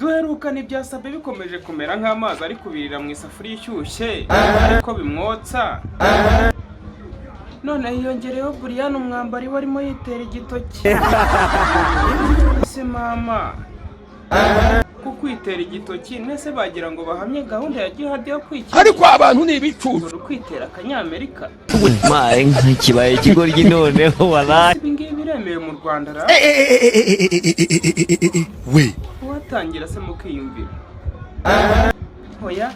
Duherukana ibyasabwe bikomeje kumera nk'amazi ari kubirira mu isafuriya ishyushye, ariko bimwotsa. None hiyongereyeho Buriyani, umwambari we arimo yitera igitoki. Ese mama, ku kwitera igitoki nese bagira ngo bahamye gahunda ya jihadi yo kwikingira? Ariko abantu ni ibicucu. Dore ukwitera akanyamerika. Maye, kibaye ikigoryi noneho, walayi. Ibi ngibi biremewe mu Rwanda ra? We. Uwatangira se mukiyumvira? Oya,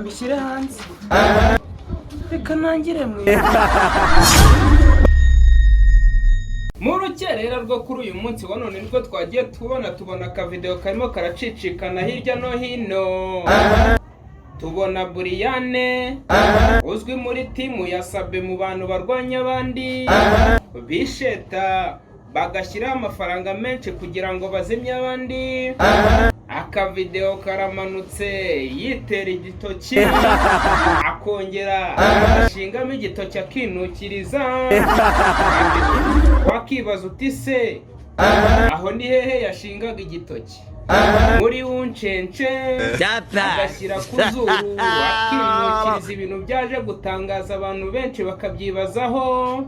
mbishyire hanze, reka ntangire mwe. Mu rukerera rwo kuri uyu munsi wa none nibwo twagiye tubona akavidewo karimo karacicikana hirya no hino, tubona Buriyane uzwi muri team ya Sabe, mu bantu barwanya abandi, bisheta bagashyiraho amafaranga menshi kugira ngo bazimye abandi. Akavidewo karamanutse yitera igitoki, akongera ashingamo igitoki akinukiriza. Wakibaza uti: "Se aho ni hehe yashingaga igitoki?" Muri wuncence agashyira ku zuru akinukiriza, ibintu byaje gutangaza abantu benshi bakabyibazaho.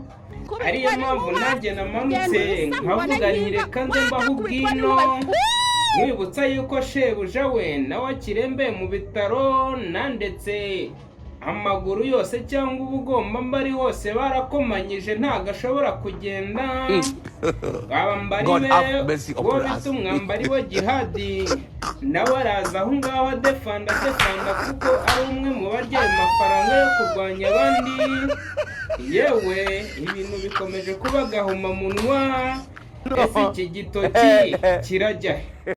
Ariyo mpamvu nanjye namanutse nkavuga nti: "Reka nze mbaho ubwino." Mwibutsa yuko shebuja we nawe akirembeye mu bitaro, nandetse amaguru yose cyangwa ubugomba ari hose barakomanyije, ntabwo ashobora kugenda. Abambari God be have mercy uwo upon us. bita umwambari wa jihadi nawe araza aho ngaho adefanda adefanda, kuko ari umwe mu barya ayo mafaranga yo kurwanya abandi. Yewe, ibintu bikomeje kuba gahomamunwa. Ese iki gitoki kirajya he?